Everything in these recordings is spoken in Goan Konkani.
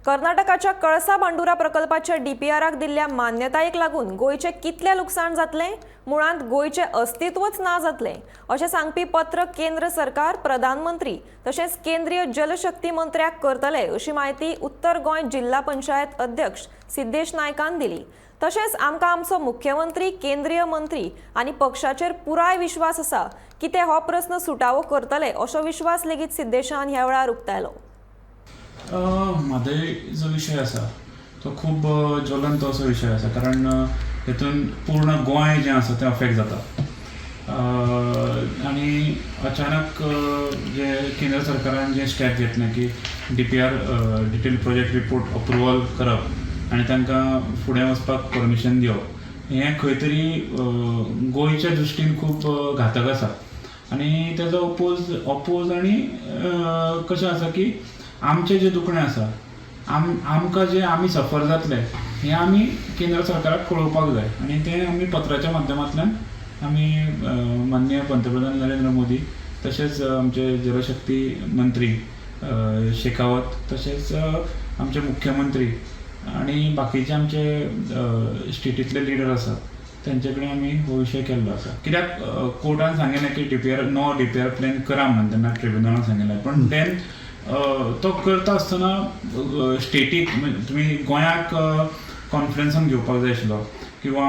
कर्नाटकाच्या कळसा भांडुरा प्रकल्पाच्या डीपीआराक दिल्ल्या मान्यतायेक लागून गोंयचें कितलें लुकसाण जातलें, मुळांत गोंयचें अस्तित्वच ना जातलें अशें सांगपी पत्र केंद्र सरकार, प्रधानमंत्री तशेंच केंद्रीय जलशक्ती मंत्र्याक करतले अशी म्हायती उत्तर गोंय जिल्हा पंचायत अध्यक्ष सिद्धेश नायकान दिली. तशेंच आमकां आमचो मुख्यमंत्री, केंद्रीय मंत्री आनी पक्षाचेर पुराय विश्वास आसा की ते हो प्रस्न सुटावो करतले असो विश्वास लेगीत सिद्धेशान ह्या वेळार उक्तायलो. म्हादय जो विशय आसा तो खूब ज्वलंत असो विशय आसा, कारण हेतून पूर्ण गोंय जें आसा तें अफेक्ट जाता. आनी अचानक जे केंद्र सरकारान जे स्टेप घेतलें की DPR, detail project report approval करप आनी तांकां फुडें वचपाक परमिशन दिवप, हें खंय तरी गोंयच्या दृश्टीन खूब घातक आसा. आनी तेजो ओपोज आनी कशें आसा की आमचें जें दुखणें आसा, आमकां जें आमी सफर जातले हें आमी केंद्र सरकाराक कळोवपाक जाय. आनी तें आमी पत्राच्या माध्यमांतल्यान आमी माननीय पंतप्रधान नरेंद्र मोदी, तशेंच आमचे जलशक्ती मंत्री शेखावत, तशेंच आमचे मुख्यमंत्री आनी बाकीचे आमचे स्टेटींतले लिडर आसात तेंचे कडेन आमी हो विशय केल्लो आसा. कित्याक कोर्टान सांगिल्लें की डीपीआर नो डीपीआर प्लॅन करा म्हणून तेन्ना ट्रिब्युनलान सांगिल्लें, पण देन तो करता आसतना स्टेटीक, तुमी गोंयाक कॉन्फिडन्सान घेवपाक जाय आशिल्लो किंवा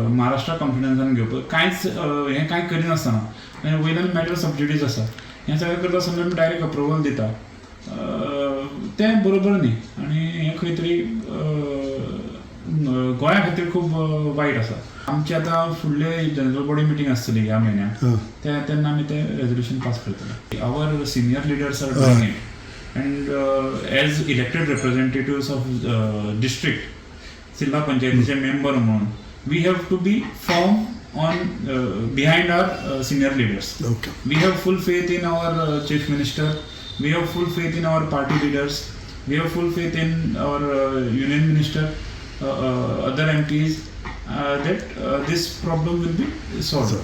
महाराष्ट्राक कॉन्फिडन्सान घेवपाक, कांयच हें कांय करिनासतना आनी वयल्यान मॅटर सब ज्युडीस आसा, हें सगळें करता आसतना आमी डायरेक्ट अप्रुवल दिता, तें बरोबर न्ही. आनी हें खंय तरी गोंया खातीर खूब वायट आसा. आमची आतां फुडले जनरल बॉडी मिटींग आसतली ह्या म्हयन्याक, ते तेन्ना आमी तें रेजोल्युशन पास करतले. Our senior leaders are doing it and as elected representatives of district, जिल्हा पंचायतीचे मेंबर म्हणून we have to be firm on behind our senior leaders. We have full faith in our chief minister, we have full faith in our party leaders, we have full faith in our union minister, other MPs, that this problem will be solved.